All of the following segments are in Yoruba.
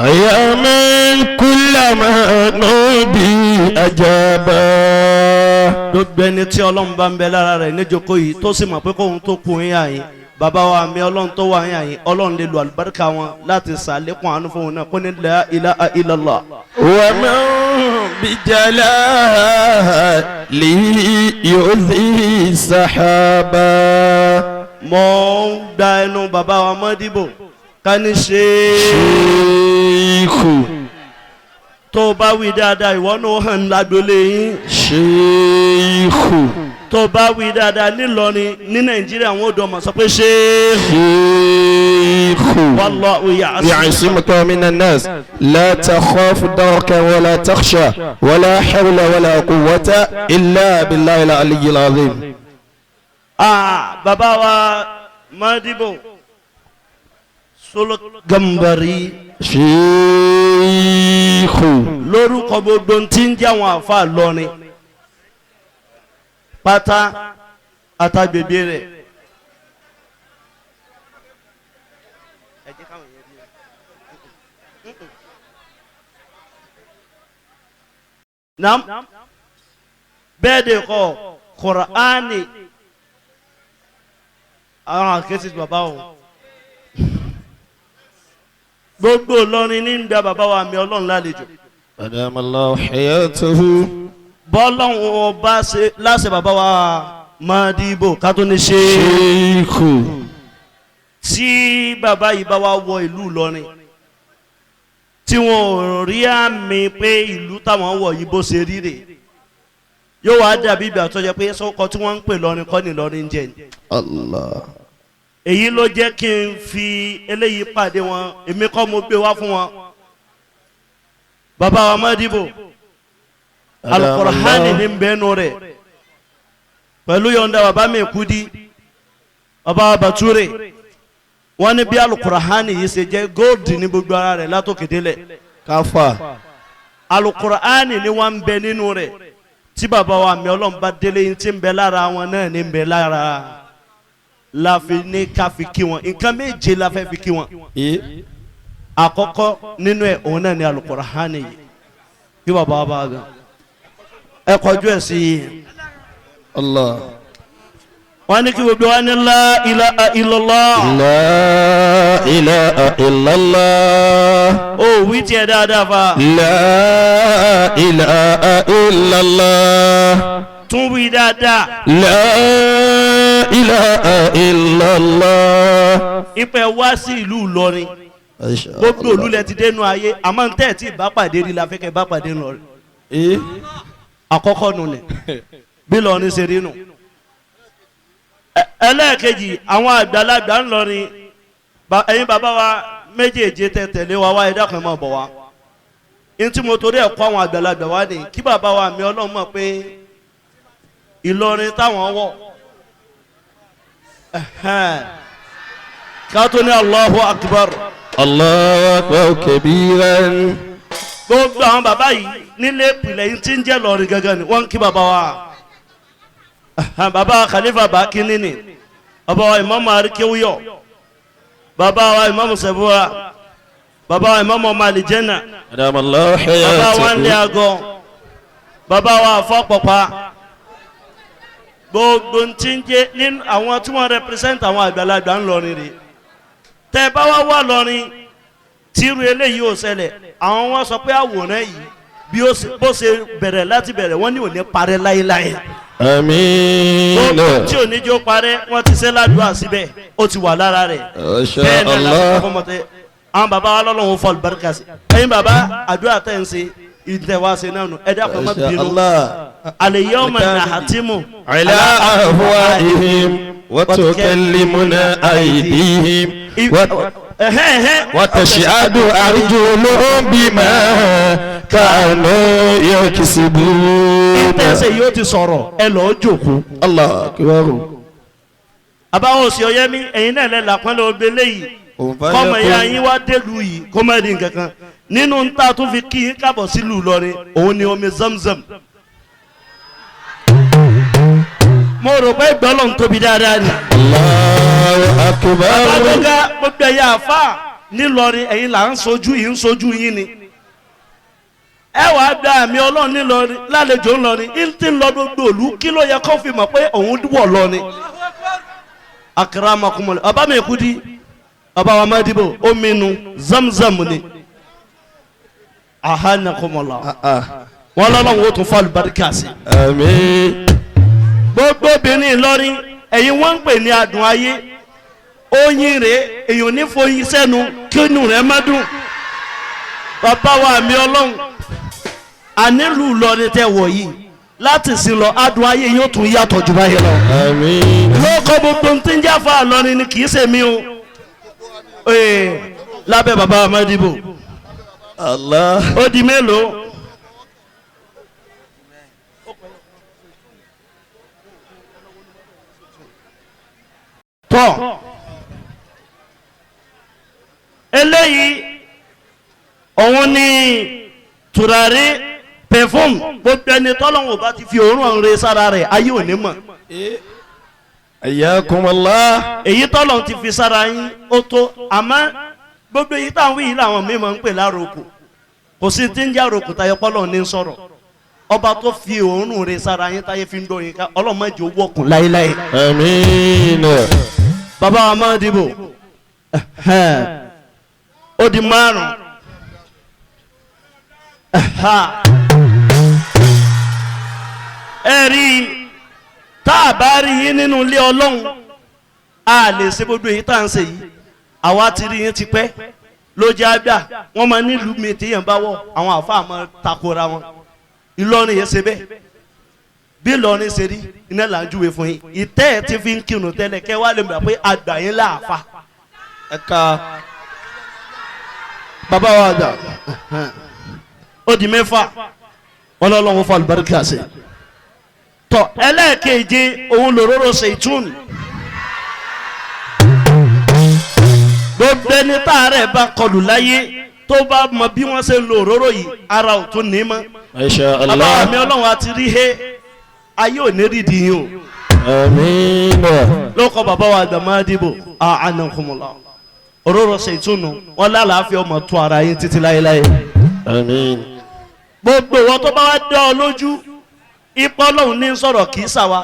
يا من كلما نودي أجابا. Gbogbo ẹni tí Ọlọ́run bá ń bẹ lára rẹ̀ níjókòó yìí, tó sì mọ̀ pé kóhun tó kún yín àyín, bàbá wa mi Ọlọ́run tó wà yín àyín, Ọlọ́run lè lo àlùbáríkà wọn láti sàlékún àánú fún wọn náà, kó ní la ilaha illallah. ومن بجلاله يؤذي السحابا. Mo ń gba ẹnu bàbá wa Mọ́dìbò ká ní ṣe شيخ. Tó o bá wí dáadáa, ìwọ náà hàn lágbolé yín. شيخ. Tó o bá wí dáadáa nílọrin, ní Nàìjíríà, wọn ò dọ̀ mọ̀ sọ pé ṣé. شيخ. Wallahu ya'simuka. يعصمك من الناس، لا تخاف دركا ولا تخشى، ولا حول ولا قوة إلا بالله العلي العظيم. Ah, bàbá wa Mọ́dìbò Solo Gambari, شيخ. lórúkọ gbogbo tí ń jẹ́ àwọn àfa lọ́rin pátá àtàgbègbè rẹ̀. Nam bẹ́ẹ̀ de kọ́ Kùránì àwọn àkẹ́sì bàbá o, gbogbo Ìlọrin ní ń gba bàbá wa mi Ọlọ́run lálejò. أدام الله حياته. Bọ́lọ́run ọba ṣe láṣẹ bàbá wa Mádìbò ká tó ní ṣe. شيخ. Tí bàbá yìí bá wá wọ ìlú Ìlọrin tí wọn ò rí àmì pé ìlú táwọn wọ̀ yìí bó ṣe rí rè, yóò wá dàbí ìgbà tó jẹ́ pé sọ́kọ tí wọ́n ń pè lọ́rin kọ́ ní Ìlọrin jẹ́ ni. الله. Èyí ló jẹ́ kí n fi eléyìí pàdé wọn. Èmi kọ́ mo gbé wá fún wọn. Bàbá wa Mádìbò, Alukur'ani ní bẹ́ẹ̀nu rẹ̀, pẹ̀lú yọ̀ǹda bàbá mi Kudi, bàbá wa Bature, wọ́n ní bí alukur'ani yìí ṣe jẹ́ góòdì ní gbogbo ara rẹ̀ látòkè délẹ̀. كفى. Alukur'ani ni wọ́n ń bẹ nínú rẹ̀. Tí bàbá wa mi Ọlọ́run bá délé yín, tí ń bẹ lára wọn náà ní ń bẹ lára la fi ní ká fi kí wọn. Nǹkan méje la fẹ́ fi kí wọn. إيه؟ Àkọ́kọ́ nínú ẹ̀, òun náà ní alukur'ani yìí. Kí bàbá wa bá gan ẹ kọjú ẹ̀ sí i. الله. Wọ́n ní kí gbogbo wa ní la ilaha illallah. لا إله إلا الله. Ó wí tiẹ̀ dáadáa fa. لا إله إلا الله. Tún wí dáadáa. لا إله إلا الله. Ìpẹ́ wá sí ìlú Ìlọrin, gbogbo olúlẹ̀ ti dénú ayé, àmọ́ ń tẹ́ ẹ̀ tí ì bá pàdé rí la fẹ́ kẹ́ bá pàdé ńlọrin. إيه؟ Àkọ́kọ́ nù ni bí lọrin ṣe rí nù. Ẹlẹ́ẹ̀kejì, àwọn àgbàlagbà ńlọrin, ẹ̀yin bàbá wa méjèèjì tẹ tẹ̀lé wa wá, ẹ dákun, ẹ máa bọ̀ wá. Ní tí mo torí ẹ̀ kọ́ àwọn àgbàlagbà wá ní kí bàbá wa mi Ọlọ́run mọ̀ pé Ìlọrin táwọn wọ̀. Ẹ̀hẹ́n. Ká tó ní Allahu Akbar. الله أكبر كبيرا. Gbogbo àwọn bàbá yìí nílé ìpìlẹ̀ yìí tí ń jẹ́ lọ́rin gangan ni wọ́n ń kí bàbá wa. Ẹ̀hẹ́n, bàbá Khalifa Bákínní ni bàbá wa Ìmáàmù Aríkéwúyọ̀, bàbá wa Ìmáàmù Sẹ̀búra, bàbá wa Ìmáàmù ọmọ àlìjẹ́nà, أدام الله bàbá wa ń lé حياته. agọ, bàbá wa àfọ́pọ̀pá, gbogbo tí ń jẹ́ nínú àwọn tí wọ́n represent àwọn àgbàlagbà ńlọrin rè. Tẹ́ bá wá wà lọrin tírú eléyìí ò ṣẹlẹ̀, àwọn wọn sọ pé àwòrán yìí bí ó ṣe bó ṣe bẹ̀rẹ̀ láti bẹ̀rẹ̀, wọ́n ní ò ní parẹ́ láéláé. آمين. Gbogbo tí ò ní jó parẹ́, wọ́n ti ṣe ládùúgbà síbẹ̀, ó ti wà lára rẹ̀. ما شاء Bẹ́ẹ̀ náà láti الله. kọ́ mọ́tẹ́ àwọn bàbá wa lọ́lọ́run fọ́ àlùbáríkà sí. Ẹ̀yin bàbá, àdúrà tẹ̀ ń ṣe ìtẹ̀ wá ṣe náà nù, ẹ dákun, ẹ má ما شاء bínú. الله. Al-yawma nahtimu على أفواههم وتكلمنا أيديهم وتشهد أرجلهم بما كانوا يكسبون. Ìtẹ̀sẹ̀ yóò ti sọ̀rọ̀, ẹ lọ́ọ́ jòkó. الله أكبر. Àbáwọn òsì ọ̀yẹ́mí, ẹ̀yin náà lẹ́ làpọ́nlé ogbe léyìí, kọ́mọ ìyá yín wá délùú yìí kó má rí nǹkan kan nínú ń ta tó fi kí yín kábọ̀ sílùú Ìlọrin, òun ni omi Zamzam. Mo rò pé gbọ́lọ̀ ń tóbi dáadáa ni. الله أكبر. Bàbá gbọ́gá, gbogbo ẹ̀yà àfà. Nílọrin ẹ̀yin là ń sojú yìí ń sojú yín ni. Ẹ wàá gba àmì Ọlọ́run nílọrin lálejò ńlọrin ń tí ń lọ gbogbo òlu kí ló yẹ kó fi mọ̀ pé òun wọ̀ lọ ni. Akramakumullah bàbá mi kú di bàbá wa má dìbò omi nu zamzam ni. Ahanakumullah wọn lọ́lọ́run ó tún fún alùbáríkà sí. Àmín. Gbogbo obìnrin Ìlọrin ẹ̀yin wọ́n ń pè ní adùn ayé oyin rè èèyàn ní foyin sẹ́nu kí inú rẹ̀ má dùn. Bàbá wa mi Ọlọ́run ànílù Ìlọrin tẹ wọ̀ yìí láti sin lọ adùn ayé yóò tún yàtọ̀ jù báyìí lọ. Àmín. Lóko gbogbo tí ń jáfa Ìlọrin ni kì í ṣe mí o lábẹ́ bàbá wa Mádìbò. Allah. Ó di mélòó. Tọ́ eléyìí òun ni tùràrí pẹfúm gbogbo ẹni tọ́lọ́hún ò bá ti fi òórùn ọ̀run re sára rẹ̀ ayé ò ní mọ̀. Ayyakumullah. Èyí tọ́lọ́hún ti fi sára yín ó tó àmọ́ gbogbo èyí táwọn yìí làwọn míì máa ń pè láròkù kò sí ti ń jẹ́ àròkù tayọ pọ́lọ́ ní sọ̀rọ̀ ọba tó fi òórùn re sára yín táyé fi ń dọ̀ yín ká Ọlọ́run má jẹ́ ó wọ̀kùn láéláé. Àmín. Bàbá wa máa dìbò ó di márùn. Ẹ rí tá a bá rí yín nínú ilé Ọlọ́run a lè ṣe gbogbo èyí tá à ń ṣe yìí àwa ti rí yín tipẹ́ ló jẹ́ àgbà wọ́n máa nílùú mi téèyàn bá wọ̀ àwọn àáfàá máa takora wọn Ìlọrin yẹn ṣe bẹ́ẹ̀ bí Ìlọrin ṣe rí iná là ń júwe fún yín ìtẹ́ ẹ̀ ti fi ń kírun tẹ́lẹ̀ kẹ́ wá lè mọ̀ pé àgbà yín láàfa. Ẹ̀ka. Bàbá wa àgbà ó di mẹ́fà wọn lọ́lọ́run fún alùbáríkà sí. Tọ ẹlẹ́ẹ̀keje òun lòróró ṣètún gbogbo ẹni tá a rẹ̀ bá kọlù láyé tó bá mọ bí wọ́n ṣe ń lo òróró yìí ara ò tún ní mọ́. Masha Allah. Bàbá mi Ọlọ́run àti rí he ayé ò ní rí di yín o. Àmín. Lóko bàbá wa àgbà máa dìbò àánàkùnmọ̀lá òróró ṣètúnú wọn lálàáfíà ọmọ tún ara yín títí láéláé. Àmín. Gbogbo wọn tó bá wá dá ọ lójú ipò Ọlọ́run ní sọ̀rọ̀ kì í sàwa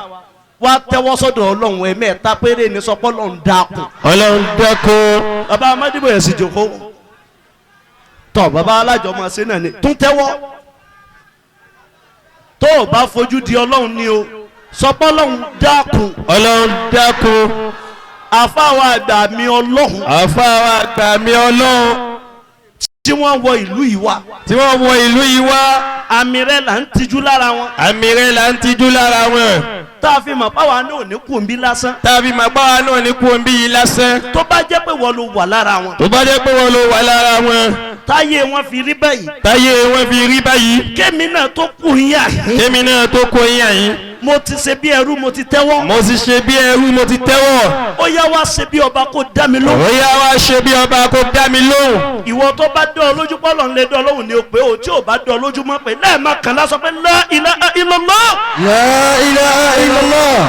wá tẹ́wọ́ sọ́dọ̀ Ọlọ́run ẹ̀mẹ́ta péré ní sọpọ́ Ọlọ́run dákun. Ọlọ́run dákun. Bàbá amádìbò yẹn sì jókòó tọ bàbá alájọ máa ṣe náà ni tún tẹ́wọ́ tó o bá fojú di Ọlọ́run ni o sọpọ́ Ọlọ́run dákun. Ọlọ́run dákun. Àfáwọn àgbà mi Ọlọ́run. Àfáwọn àgbà mi Ọlọ́run. Tí wọ́n wọ ìlú yìí wá. Tí wọ́n wọ ìlú yìí wá. Àmì rẹ̀ là ń tijú lára wọn. Àmì rẹ̀ là ń tijú lára wọn. Tá a fi mọ̀ páwa náà ò ní kú òǹbí lásán. Tá a fi mọ̀ páwa náà ò ní kú òǹbí yìí lásán. Tó bá jẹ́ pé wọ́n ló wà lára wọn. Tó bá jẹ́ pé wọ́n ló wà lára wọn. Táyé wọn fi rí báyìí. Táyé wọn fi rí báyìí. Kémi náà tó kú yín àyín. Kémi náà tó kú yín àyín. Mo ti ṣe bí ẹrú mo ti tẹ́wọ́. Mo ti ṣe bí ẹrú mo ti tẹ́wọ́. Ó yá wá ṣe bí ọba kó dá mi lóhùn. Ó yá wá ṣe bí ọba kó dá mi lóhùn. Ìwọ tó bá dán ọ lójú pọ́lọ̀ ń lè dán ọ lóhùn ni o pé o tí ò bá dán ọ lójú mọ́ pé lẹ́ẹ̀ma kan lásán pé la ilaha illallah. La ilaha illallah.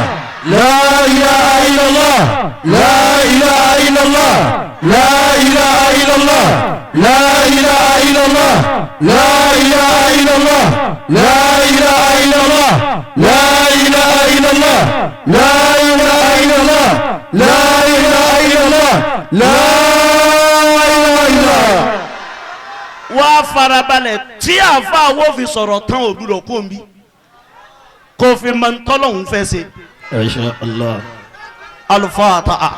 La ilaha illallah. La ilaha illallah. La ilaha illallah. La ilaha illallah. La ilaha illallah. La ilaha illallah. La ilaha illallah. La ilaha illallah. La ilaha illallah. La ilaha illallah. Wá farabalẹ̀ tí àáfàá wo fi sọ̀rọ̀ tán òdúró kó ń bí kó fi máa ń tọ́lọ́hún fẹ́ ṣe. Insha Allah. Al-Fatiha.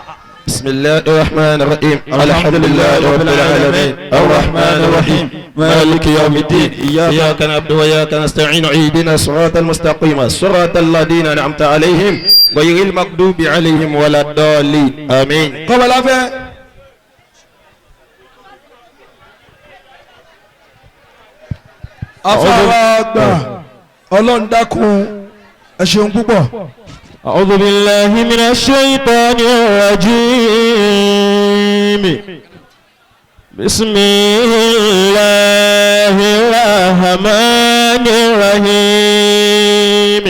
بسم الله الرحمن الرحيم الحمد لله رب العالمين الرحمن الرحيم مالك يوم الدين إياك نعبد وإياك نستعين اهدنا الصراط المستقيم صراط الذين أنعمت عليهم غير المغضوب عليهم ولا الضالين آمين. قبل أفا أفا Ọlọ́run dákun ẹ ṣeun púpọ̀. أعوذ بالله من الشيطان الرجيم بسم الله الرحمن الرحيم.